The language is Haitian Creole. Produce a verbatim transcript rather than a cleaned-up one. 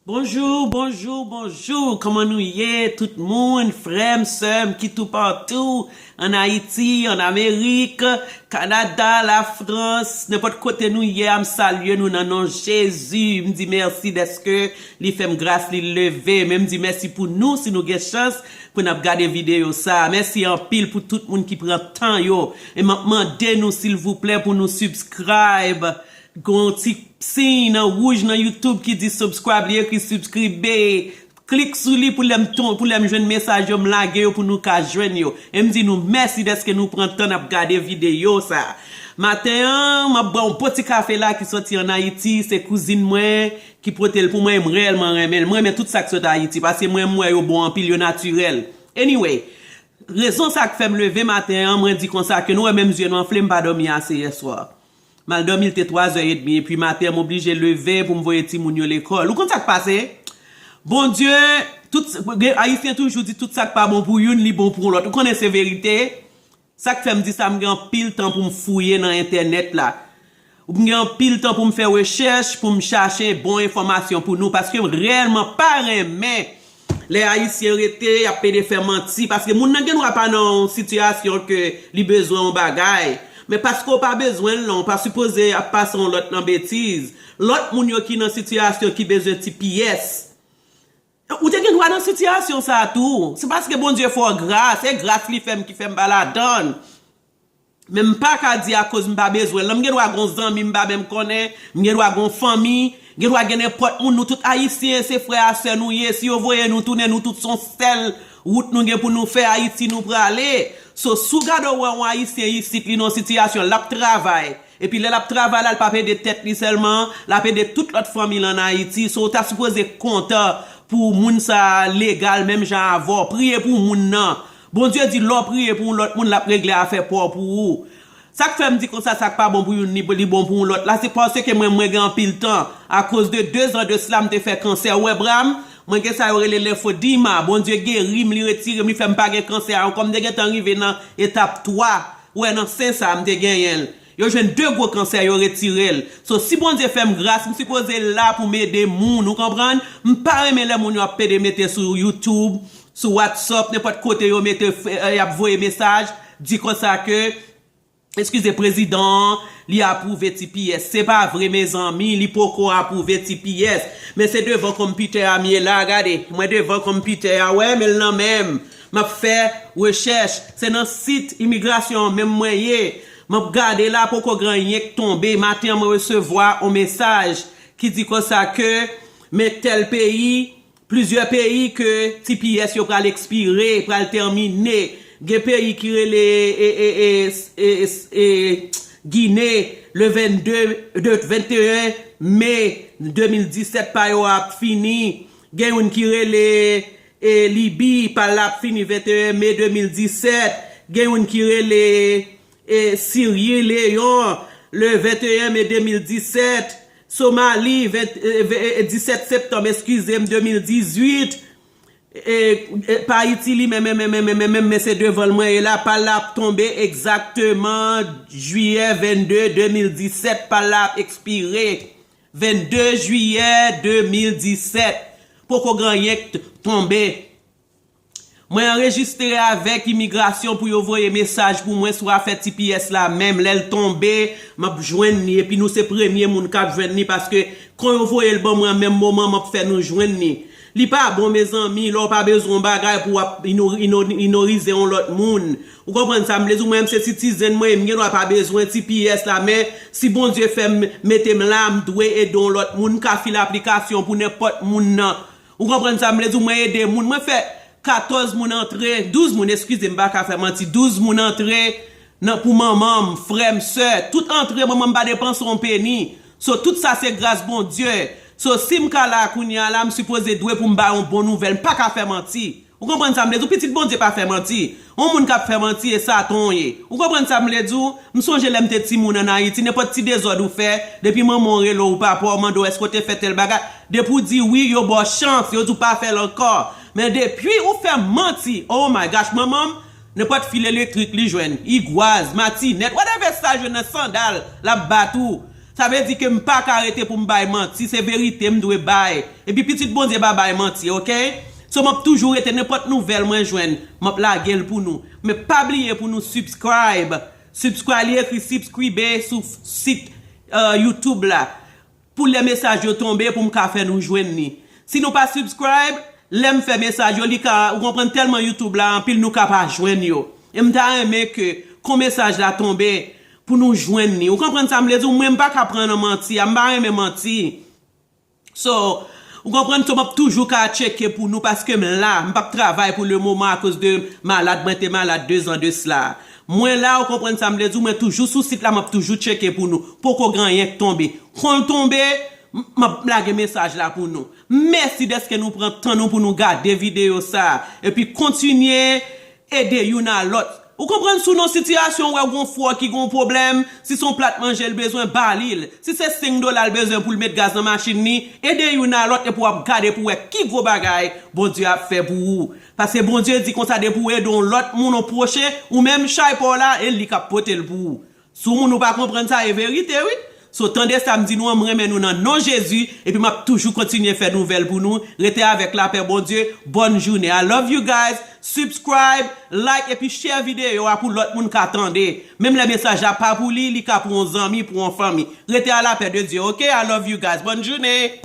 Bonjou, bonjou, bonjou. Kòman nou ye, tout moun, frè m, sè m ki toupatou, ann Ayiti, ann Amerik, Kanada, Lafrans, nenpòt kote nou ye a, m salye nou nan non Jezi. M di mèsi dèske li fè m gras, li leve. Men m di mèsi pou nou si nou gen chans pou n ap gade videyo sa a. Mèsi anpil pou tout moun ki pran tan yo. E m ap mande nou, silvouplè, pou nou subscribe. Gon ti siy nan wouj nan YouTube ki di subscribe, li ekri subscribe. Klik sou li pou lè m ton, pou lè m jwenn mesaj yo, m lage yo pou nou ka jwenn yo. E m di nou mèsi dèske nou pran tan n ap gade videyo sa. Maten an, m ap bwè yon bon ti kafe la ki soti ann Ayiti. Se kouzin mwen ki pote l pou mwen e m reyèlman renmen l. Mwen renmen tout sa k sot Ayiti paske mwen, m wè yo bon anpil, yo natirèl. Anyway, rezon sa k fè m leve maten an, mwen di konsa ke nou wè menm zye nou anfle, m pa dòmi ase yèswa. M al dòmi, l te twa zè edmi, epi maten an, m oblije leve pou m voye timoun yo lekòl. Ou konn sa k pase? Bondye, tout, gen, Ayisyen toujou di tout sa k pa bon pou youn, li bon pou yon lòt. Ou konnen se verite? Sa k fè m di sa, m gen anpil tan pou m fouye nan entènèt la. M gen anpil tan pou m fè rechèch, pou m chache bon enfòmasyon pou nou, paske m reyèlman pa renmen lè Ayisyen rete, y ap pede fè manti, paske moun nan gen dwa pa nan yon sitiyasyon ke li bezwen yon bagay. Men paske w pa bezwen l lan, w pa sipoze ap pase yon lòt nan betiz. Lòt moun yo ki nan sitiyasyon ki bezwen ti piyès. Ou te gen dwa nan sitiyasyon sa a tou. Se paske Bondye fè w gras, e gras li fè m ki fè m pa ladan l. Men m pa ka di akoz m pa bezwen l lan. M gen dwa gon zanmi m pa menm konnen, m gen dwa gon fanmi, gen dwa gen nenpòt moun. Nou tout Ayisyen, se frè a sè nou ye. Si yo voye nou tounen, nou tout se yon sèl wout nou gen pou nou fè, Ayiti nou prale. So, si w gade w wè yon Ayisyen isit, li nan yon sitiyasyon, l ap travay. Epi lè l ap travay la, l p ap ede tèt li sèlman, l ap ede tout lòt fanmi l ann Ayiti. So, w ta sipoze kontan pou moun sa a legal menm jan avè w. Priye pou moun nan. Bondye di lè w priye pou yon lòt moun, l ap regle afè pa w pou ou. Sa k fè m di konsa, sa k pa bon pou youn, li, li bon pou yon lòt la, se paske mwen, mwen gen anpil tan. Akoz de de zan de sila, m te fè kansè. Ou wè bra m? Mwen gen sa yo rele lenfodema. Bondye geri m, li retire m, li fè m pa gen kansè a ankò. M te gentan rive nan etap twa. Ou wè, nan sen sa a, m te genyen l. Yo jwenn de gwo kansè, yo retire l. So, si Bondye fè m gras, m sipoze la pou m ede moun, ou konprann? M pa renmen lè moun yo ap pede mete sou YouTube, sou WhatsApp, nenpòt kote yo mete, eh, y ap voye mesaj, di konsa ke, eskize, prezidan an, li apwouve T P S. Se pa vre, mezanmi, li poko apwouve T P S. Men se devan konpitè a m ye la, gade. Mwen devan konpitè a, wè, men l nan men m. M ap fè rechèch. Se nan sit imigrasyon an menm mwen ye. M ap gade la, poko gen anyen k tonbe. Maten an, mwen resevwa yon mesaj ki di konsa ke, men tèl peyi, plizyè peyi ke T P S yo pral ekspire, pral tèmine. Gen peyi ki rele, e, e, e, e, e, e, Gine, le vennde, de venteyen me de mil disèt pa yo ap fini. Gen youn ki rele, e, Libi, pa l ap fini venteyen me de mil disèt. Gen youn ki rele, e, Sirye Leyon, le venteyen me de mil disèt. Somali, ven, e, ve- e, disèt septanm, eskize m, de mil dizuit. E, e, pa Ayiti li menm, menm, menm, menm, menm, menm, men se devan l mwen ye la, pa l ap tonbe egzakteman jiyè vennde de mil disèt, pa l ap ekspire vennde jiyè de mil disèt. Poko gen anyen k t- tonbe. Mwen anrejistre avèk imigrasyon pou yo voye mesaj pou mwen sou afè T P S la menm. Lè l tonbe, m ap jwenn li, epi nou se premye moun k ap jwenn li, paske kon yo voye l ban mwen an menm moman, m ap fè nou jwenn li. Li pa bon, mezanmi, lè w pa bezwen yon bagay pou w ap ino- ino- inorize yon lòt moun. Ou konprann sa m vle di w? Mwen menm se citizen mwen ye, m gen dwa pa bezwen T P S la, men si Bondye fè m mete m la, m dwe ede yon lòt moun, m ka file aplikasyon pou nenpòt moun nan. Ou konprann sa m vle di w? Mwen ede moun, mwen fè katòz moun antre, douz moun, eskize m, m pa ka fè manti, douz moun antre nan, pou manman m, frè m, sè, tout antre, manman m pa depanse yon peni. So, tout sa se gras Bondye. So, si m ka la kounye a la, m sipoze dwe pou m ba yon bon nouvèl, m pa ka fè manti. Ou konprann sa m vle di w? Pitit Bondye pa fè manti. Yon moun k ap fè manti, e Satan w ye. Ou konprann sa m vle di w? M sonje lè m te timoun ann Ayiti, nenpòt ti dezòd ou fè, depi manman w rele w, papa w mande w èske w te fè tèl bagay, depi w di wi, yo ba w chans, yo di w pa fè l ankò. Men depi ou fè manti, oh my gosh, manman m, nenpòt fil elektrik li jwenn, igwaz, matinèt, whatever sa jwenn nan sandal, l ap bat ou. Sa vle di ke m pa ka rete pou m bay manti, se verite m dwe bay. Epi pitit Bondye pa bay manti, oke? So, m ap toujou rete, nenpòt nouvèl mwen jwenn, m ap lage l pou nou. Men pa bliye pou nou subscribe. Subscribe, li ekri subscribe sou sit uh, YouTube la. Pou lè mesaj yo tonbe, pou m ka fè nou jwenn li. Si nou pa subscribe, lè m fè mesaj yo, li ka, ou konprann, tèlman YouTube la anpil, nou ka pa jwenn yo. E m ta renmen ke kon mesaj la tonbe, pou nou jwenn li. Ou konprann sa m vle di w? Mwen, m pa ka pran nan manti a, m pa renmen manti. So, ou konprann, so m ap toujou ka tcheke pou nou paske m la, m p ap travay pou le moman akoz de malad, mwen te malad de zan de sla. Mwen la, ou konprann sa m vle di w, mwen toujou sou sit la, m ap toujou tcheke pou nou. Poko gen anyen k tonbe. Kon l tonbe, m ap lage mesaj la pou nou. Mèsi dèske nou pran tan nou pou nou gade videyo sa. Epi kontinye ede youn a lòt. Ou konprann, si w nan sitiyasyon ou wè gon frè ki gon pwoblèm, si se yon plat manje l bezwen, ba li l. Si se senk dola l bezwen pou l met gaz nan machin li, ede youn a lòt epi w ap gade pou w wè ki gwo bagay Bondye ap fè pou ou. Paske Bondye di konsa, depi w ede yon lòt moun, yon pwochen, ou menm chay pa w la, e li k ap pote l pou ou. Si yon moun ou pa konprann sa, e verite wi. So, tande sa m di nou an, m renmen nou nan non Jezi, epi m ap toujou kontinye fè nouvèl pou nou. Rete avèk lapè Bondye. Bòn jounen. I love you guys. Subscribe, like, epi share videyo a pou lòt moun ka tande. Menm lè mesaj la pa pou li, li ka pou yon zanmi, pou yon fanmi. Rete a lapè de Dye, oke? I love you guys. Bòn jounen.